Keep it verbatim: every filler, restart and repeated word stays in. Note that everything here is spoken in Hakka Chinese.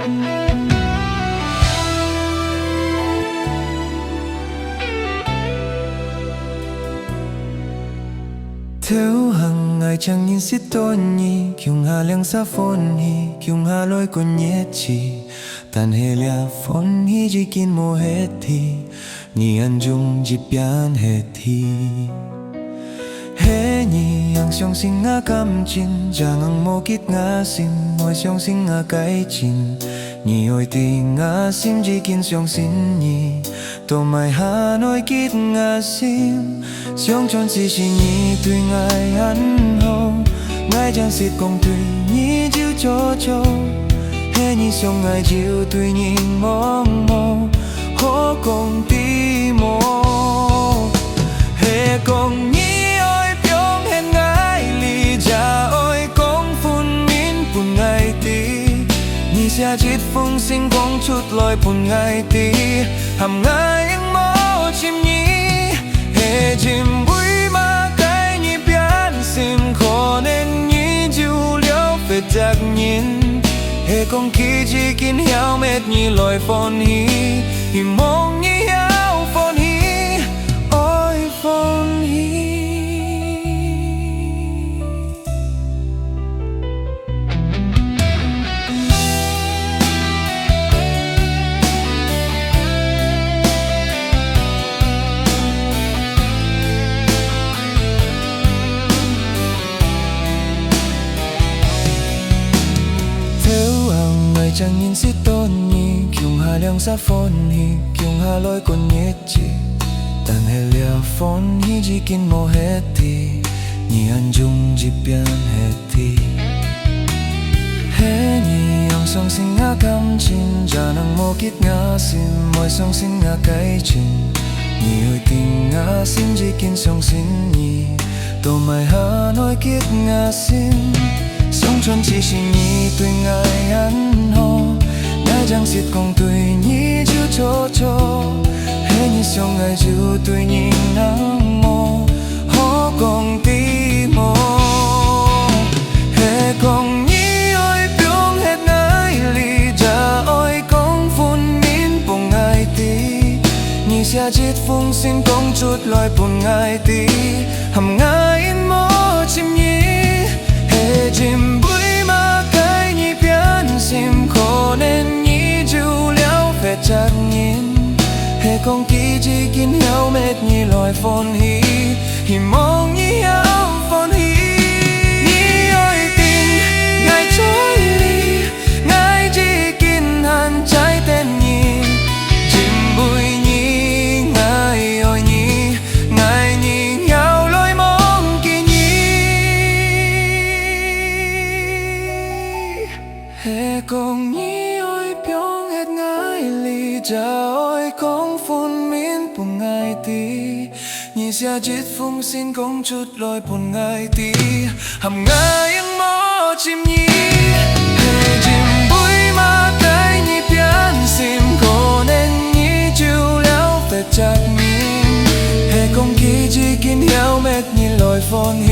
頭項𠊎正認識著你，共下兩儕歡喜，共下來過日子。但係這歡喜已經無忒去，你眼中已變忒去。 係你恁相信𠊎感情，正恁無急𠊎心，愛相信𠊎个情。你愛知𠊎心已經相信你，都毋係還愛急𠊎心。相傳只是你對𠊎恁好，𠊎正識講對你就做做。係你想𠊎就對你無無，好講知無？ 係講你愛放忒𠊎哩，也愛講分明分𠊎知。你寫一封信講出來分𠊎知，喊𠊎毋好尋你。係因為麼个你變心，可能你就了別隻人。係講記憶緊曉搣你來歡喜，希望你曉歡喜。 愛歡喜。頭項𠊎正認識著你，共下兩儕歡喜，共下來過日 但係這歡喜已經無忒去，你眼中已變忒去。係你恁相信𠊎感情，正恁無急𠊎心，愛相信𠊎个情。你愛知𠊎心已經相信你，都毋係還愛急𠊎心。 相傳只是你對𠊎恁好，𠊎正識講對你就做做。係你想𠊎就對你恁無，好講知無？係講你愛放忒𠊎哩，也愛講分明分𠊎知。你寫一封信講出來分𠊎知，喊𠊎毋好尋你。 係因為麼个你變心，可能你就了別隻人。係講記憶緊曉搣你來歡喜，希望你曉歡喜。你愛知𠊎在你，𠊎已經還在等你，因為你，𠊎愛你。 𠊎一定曉來忘記你。係講你愛放忒𠊎哩，也愛講分明分𠊎知。你寫一封信講出來分𠊎知， 喊𠊎毋好尋你。係因為麼个你變心，可能你就了別隻人。係講記憶緊曉搣你來歡喜，